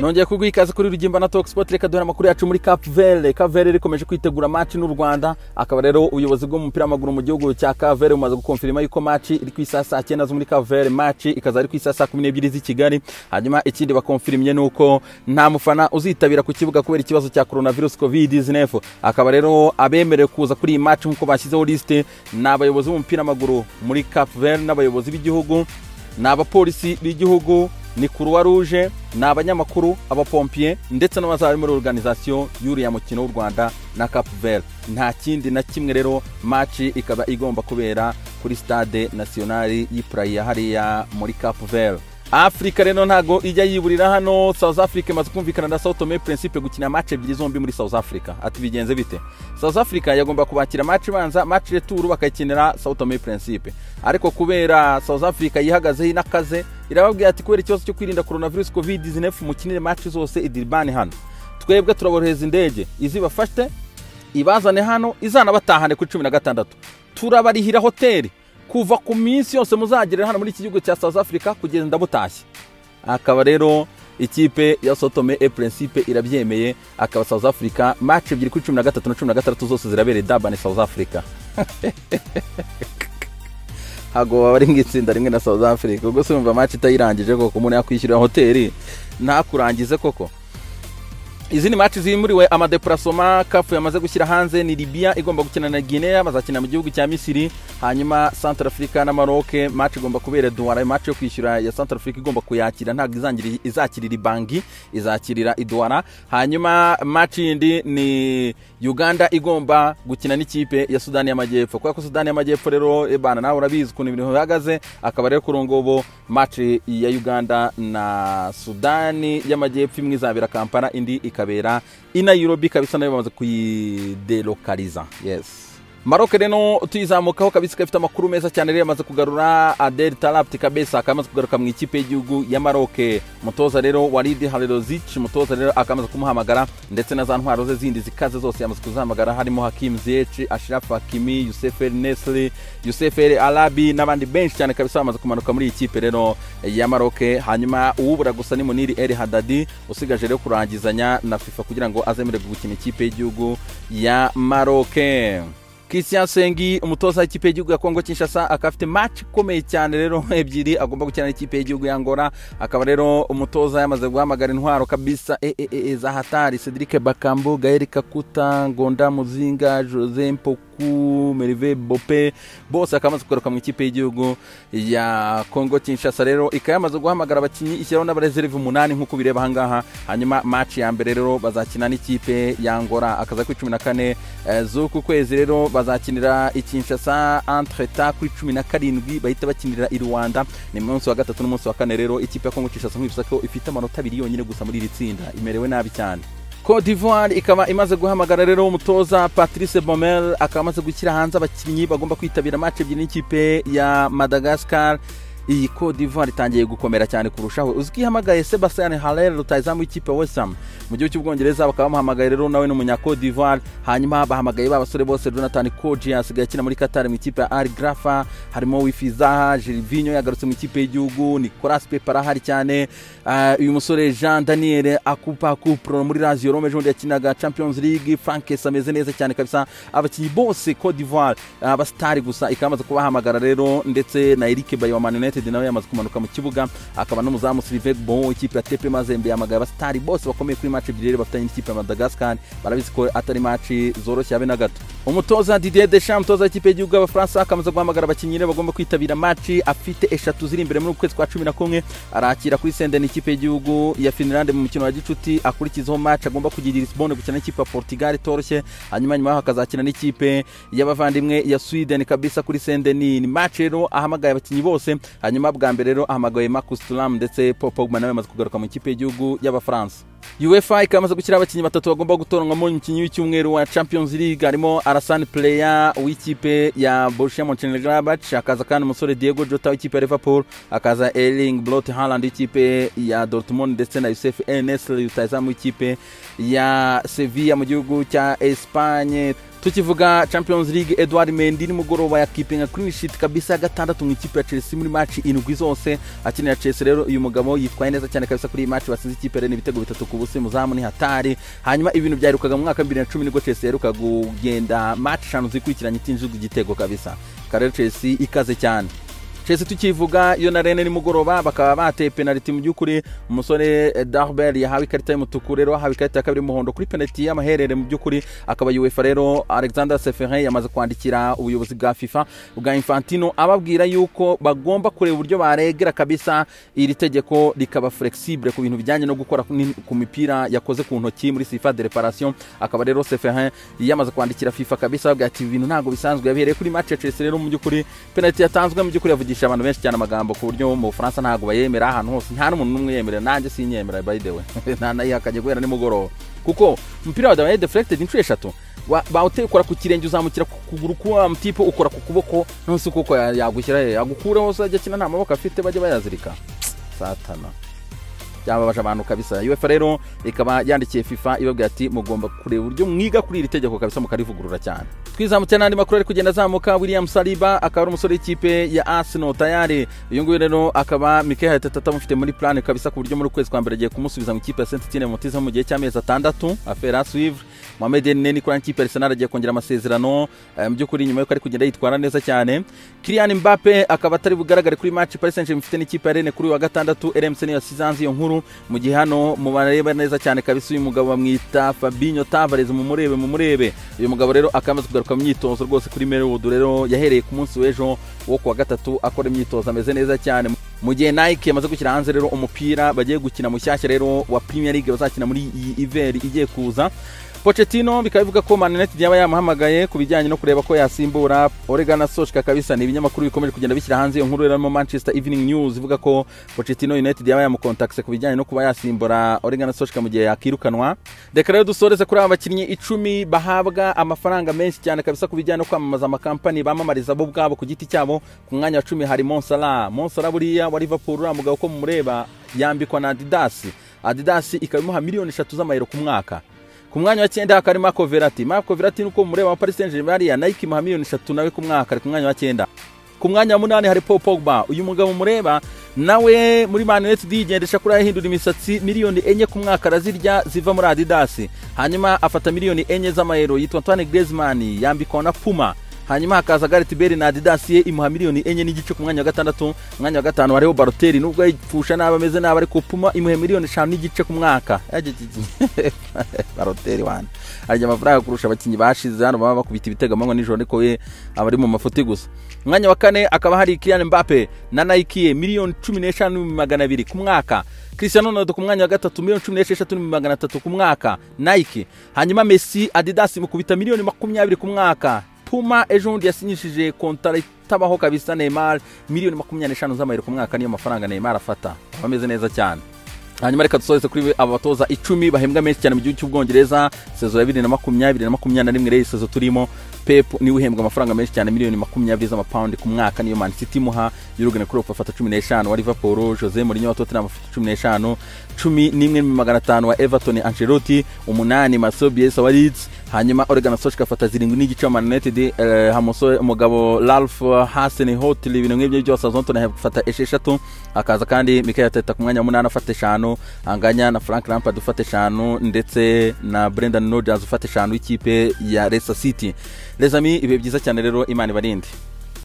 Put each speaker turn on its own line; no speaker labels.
Nongeye kuguha ikaze kuri Rugimba na Talk Sport. Reka duhere amakuru yacu muri Cap Verde. Cap Verde ikomeje kwitegura match n'u Rwanda. Akaba rero ubuyobozi bw'umupira w'amaguru mu gihugu cya Cap Verde bumaze gukonfirma yuko match iri ku isaha saa 9 zo muri Cap Verde, match ikaza ari ku isaha saa 12 z'i Kigali. Hanyuma ikindi bakonfirmye nuko nta mufana uzitabira ku kibuga kubera ikibazo cya coronavirus COVID-19. Akaba rero abemerewe kuza kuri iyi match nkuko bashyizeho liste ni abayobozi b'umupira w'amaguru muri Cap Verde n'abayobozi b'igihugu, ni abapolisi b'igihugu, ni Croix Rouge, ni abanyamakuru, abapompier ndetse n'abazaba muri organisation y'uriya mukino w'u Rwanda na Cap Verde. Nta kindi na kimwe rero, match ikaba igomba kubera kuri Stade National y'i Praia hariya muri Cap Verde. Afrika rero ntago ijya yiburira hano. South Africa imaze kumvikana na Sao Tome Principe gukina match ebyiri zombi muri South Africa. Ati bigenze bite? South Africa yagomba kubakira match ibanza, match retour bakayikinira Sao Tome Principe, ariko kubera South Africa yihagazeho inakaze, irababwira ati kubera ikibazo cyo kwirinda coronavirus COVID-19 mukinire match zose i Durban hano, twebwe turaborohereza indege izibafate ibazane hano izanabatahane kuri 16, turabarihira hoteli kuva ku minsi yose muzagerera hano muri iki gihugu cya South Africa kugeza ndabutashye. Akaba rero ikipe ya Sao Tome et Principe irabyemeye, akaba South Africa match ebyiri kuri 13 na 16 zose zirabereye Durban, South Africa. Hago bari ngitsinda rimwe na South Africa, ubwo se umva match itayirangije koko umuntu yakwishyurira hoteli ntakurangize koko. Izindi match zimuriwe amadeplacement CAF yamaze gushyira hanze ni Libya igomba gukina na Guinea, bazakina mu gihugu cya Misiri. Hanyuma Centrafrica na Maroc match igomba kubera Douala, match yo kwishyura ya Centrafrica igomba kuyakira, ntabwo izakirira Bangi, izakirira Douala. Hanyuma match yindi ni Uganda igomba gukina n'ikipe ya Sudani y'Amajyepfo, kubera ko Sudani y'Amajyepfo rero ebana nawe urabizi ukuntu ibintu bihagaze. Akaba rero kurungobo match ya Uganda na Sudani y'Amajyepfo imwe izabera Kampala, indi ikabera i Nairobi kabisa, nayo bamaze kuyidelocaliza. Yes. Maroc rero tuyizamukaho kabisa, ifite amakuru meza cyane rero, yamaze kugarura Adel Taarabt kabisa, akamaze kugaruka mu ikipe y'igihugu ya Maroc. Mutoza rero Walid Halilhodzic, mutoza rero akamaze kumuhamagara, ndetse na za ntwaro ze zindi zikaze zose yamaze kuzahamagara, harimo Hakim Ziyech, Ashraf Hakimi, Youssef El Nesri, Youssef El Arabi n'abandi benshi cyane kabisa bamaze kumanuka muri iyi kipe rero ya Maroc. Hanyuma uwubura gusa ni Munir El Haddadi usigaje rero kurangizanya na FIFA kugira ngo azemererwe gukina ikipe y'igihugu ya Maroc. Christian Sengi umutoza w'ikipe y'igihugu ya Kongo Kinshasa akaba afite match ikomeye cyane rero ebyiri agomba gukina n'ikipe y'igihugu ya Angola. Akaba rero umutoza yamaze guhamagara intwaro kabisa za hatari: Cedric Bakambu, Gaël Kakuta, Ngonda Muzinga, Jose Mpoku, Merve Bope, bose akamaze kugaruka mu ikipe y'igihugu ya Kongo Kinshasa. Rero ikaba yamaze guhamagara abakinnyi ishyiraho n'abareserve 8 nk'uko bireba ahangaha. Hanyuma match ya mbere rero bazakina n'ikipe ya Angola akaza kuri 14 z'uku kwezi, rero bazakinira i Kinshasa, entre-temps kuri 17 bahita bakinira i Rwanda. Ni munsi wa gatatu n'umunsi wa kane. Rero ikipe ya Kongo Kinshasa nkwibutsa ko ifite amanota 2 yonyine gusa muri iri tsinda, imerewe nabi cyane. Cote d'Ivoire ikaba imaze guhamagara rero umutoza Patrice Beaumelle, akaba amaze gushyira hanze abakinnyi bagomba kwitabira match ebyiri n'ikipe ya Madagascar. Iyi Cote d'Ivoire itangiye gukomera cyane kurushaho. Uzi ko ihamagaye Sebastien Haller rutahizamu w'ikipe West Ham mu gihugu cy'Ubwongereza, bakaba bamuhamagaye rero nawe ni umunya Cote d'Ivoire. Hanyuma bahamagaye ba basore bose, Jonathan Kodjia asigaye akina muri Qatar mu ikipe ya Al Gharafa, harimo Wifi Zaha, Gervinho yagarutse mu ikipe y'igihugu, Nicolas Pepe arahari cyane, uyu musore Jean Daniel Akupa Kupro muri Lazio Rome ejo yakinaga Champions League, Frank ameze neza cyane kabisa. Abakinnyi bose Cote d'Ivoire abastari gusa ikamaze kubahamagara rero, ndetse na Eric Bailly wa Man United nawe yamaze kumanuka mu kibuga, akaba n'umuzamu Sylvain Bon ikipe ya TP Mazembe yamagaye abastari bose bakomeye kuri match ebyiri bafitanye n'ikipe ya Madagascar. Barabizi ko atari match zoroshye abe na gato. Umutoza Didier Deschamps, umutoza w'ikipe y'igihugu y'Abafaransa, akamaze guhamagara abakinnyi bagomba kwitabira match afite 3 ziri imbere muri ukwezi kwa 11. Arakira kuri Senden ikipe y'igihugu ya Finland mu mukino wa gicuti, akurikizaho match agomba kugira Lisbonne gukina n'ikipe ya Portugal itoroshye, hanyuma nyuma hakazakina n'ikipe y'abavandimwe ya Sweden kabisa kuri Senden. Ni match rero ahamagaye abakinnyi bose. Hanyuma bwa mbere rero ahamagaye Marcus Thuram ndetse Paul Pogba nawe yamaze kugaruka mu ikipe y'igihugu y'Abafaransa. UEFA ikamaze gushyira abakinnyi 3 bagomba gutoranwa mu mukinnyi w'icyumweru wa Champions League, harimo Alassane Player w'ikipe ya Borussia Mönchengladbach, akaza kandi umusore Diego Jota w'ikipe ya Liverpool, akaza Erling Braut Haaland w'ikipe ya Dortmund, ndetse na Youssef En Nesyri rutahizamu w'ikipe ya Sevilla mu gihugu cya Espagne. Tukivuga Champions League, Edouard Mendy nimugoroba yakipinga clean sheet kabisa ya 6 mu ikipe ya Chelsea muri match 7 zose akinira Chelsea. Rero uyu mugabo yitwaye neza cyane kabisa kuri iyi match batsinze ikipe Rennes ibitego 3-0, muzamu ni hatari. Hanyuma ibintu byaherukaga mu mwaka 2010 nibwo Chelsea yaheruka kugenda match 5 zikurikiranye itinjizwa igitego kabisa. Karere Chelsea ikaze cyane. Chelsea tukivuga iyo na Rennes nimugoroba bakaba bateye penalty mu byukuri, umusore Darbel yahawe ikarita y'umutuku, rero ahawe ikarita ya kabiri y'umuhondo kuri penalty y'amaherere mu byukuri. Akaba UEFA rero Alexander Seferin yamaze kwandikira ubuyobozi bwa FIFA bwa Infantino ababwira yuko bagomba kureba uburyo baregera kabisa iri tegeko rikaba flexible ku bintu bijyanye no gukora ku mipira yakoze ku ntoki muri FIFA de réparation. Akaba rero Seferin yamaze kwandikira FIFA kabisa ababwira ati ibintu ntago bisanzwe yabereye kuri match ya Chelsea. Rero mu byukuri penalty yatanzwe mu byukuri yavugisha abantu benshi cyane amagambo ku buryo mu Bufaransa ntago bayemera ahantu hose, nta n'umuntu n'umwe yemera, nanjye sinyemera by the way nta nayihakanye guhera nimugoroba, kuko umupira wabaye deflected inshuro 3 bawuteye ukora ku kirenge uzamukira ku kuguru kwa mutipe ukora ku kuboko, nonse kuko yagushyira he agukureho se ajya akina nta maboko afite bajye bayazirika satana. Byababaje abantu kabisa. UEFA rero ikaba yandikiye FIFA ibabwira ati mugomba kureba uburyo mwiga kuri iri tegeko kabisa mukarivugurura cyane. Twizamutse n'andi makuru ari kugenda azamuka. William Saliba akaba ari umusore w'ikipe ya Arsenal tayari. Uyu nguyu rero akaba Mikel Arteta atamufite muri plan kabisa ku buryo muri kwezi kwa mbere agiye kumusubiza mu ikipe ya Saint-Étienne mutiza mu gihe cy'amezi 6 affaire à suivre. Mohamed Elneny kuri ikipe ya Arsenal agiye kongera amasezerano mu by'ukuri nyuma yuko ari kugenda yitwara neza cyane. Kylian Mbappe akaba atari bugaragare kuri match Paris Saint-Germain ifite n'ikipe ya Rennes kuri wa gatandatu. RMC niyo yasize iyo nkuru mu gihe hano mubareba neza cyane kabisa uyu mugabo bamwita Fabinho Tavares, mumurebe uyu mugabo rero akamaze kugaruka mu myitozo rwose kuri Melwood. Rero yahereye ku munsi w'ejo wo kuwa gatatu akora imyitozo ameze neza cyane. Mu gihe Nike yamaze gushyira hanze rero umupira bagiye gukina mushyashya rero wa Premier League bazakina muri iyi hiver igiye kuza. Pochettino bikaba bivuga ko Man United yaba yamuhamagaye ku bijyanye no kureba ko yasimbura Ole Gunnar Solskjaer kabisa. Ni ibinyamakuru bikomeje kugenda bishyira hanze iyo nkuru rero Manchester Evening News ivuga ko Pochettino United yaba yamukontakse ku bijyanye no kuba yasimbura Ole Gunnar Solskjaer mu gihe yakirukanwa. Reka rero dusoreze kuri aba bakinnyi 10 bahabwa amafaranga menshi cyane kabisa ku bijyanye no kwamamaza amakampani bamamariza bo ubwabo ku giti cyabo. Ku mwanya wa 10 hari Mo Salah. Mo Salah buriya wa Liverpool uriya mugabo ko mumureba yambikwa na Adidas. Adidas ikaba imuha miliyoni 3 z'amayero ku mwaka. Ku mwanya wa 9 hakari Marco Verratti. Marco Verratti nuko mureba wa Paris Saint-Germain ya Nike imuha miliyoni 3 nawe ku mwaka, ari ku mwanya wa 9. Ku mwanya wa 8 hari Paul Pogba. Uyu mugabo mureba nawe muri Man United yigendesha kuri ahindura imisatsi, miliyoni 4 ku mwaka arazirya ziva muri Adidas. Hanyuma afata miliyoni 4 z'amayero yitwa Antoine Griezmann yambikwa na Puma. Hanyuma hakaza Gareth Bale na Adidas ye imuha miliyoni 4.5 ku mwanya wa 6. Mwanya wa 5 hariho Balotelli nubwo yipfusha nabi ameze nabi ariko Puma imuha miliyoni 5.5 ku mwaka. Balotelli wana arya amafaranga kurusha abakinyi bashize hano baba bakubita ibitego amanywa nijoro ariko we abari mu mafuti gusa. Mwanya wa 4 akaba hari Kylian Mbappe na Nike miliyoni 15,200 ku mwaka. Cristiano Ronaldo ku mwanya wa 3 miliyoni 16,300 ku mwaka Nike. Hanyuma Messi Adidas imukubita miliyoni 20 ku mwaka. Puma ejo bundi yasinyishije kontara itabaho kabisa Neymar miliyoni 25 z'amayero ku mwaka, niyo mafaranga Neymar afata. Bameze neza cyane. Hanyuma reka dusoze kuri aba batoza 10 bahembwa menshi cyane mu gihugu cy'Ubwongereza sezo ya 2020 na 2021 rero sezo turimo. Pep niwe uhembwa amafaranga menshi cyane miliyoni 20 z'amapaundi ku mwaka niyo Man City imuha. Jurgen Klopp afata 15 wa Liverpool, Jose Mourinho wa Tottenham afata 15, 11,500 wa Everton Ancelotti, 8 Marcelo Bielsa wa Leeds. Hanyuma Ole Gunnar Solskjaer afata 7.5 wa Man United, Hamuso umugabo Ralph Hasenhüttl ibintu nk'ibyo byose Southampton afata 6, akaza kandi Mikel Arteta ku mwanya wa 8 afata 5, anganya na Frank Lampard ufata 5 ndetse na Brendan Rodgers ufata 5 w'ikipe ya Leicester City. Les amis, ibihe byiza cyane rero, Imana ibarinde.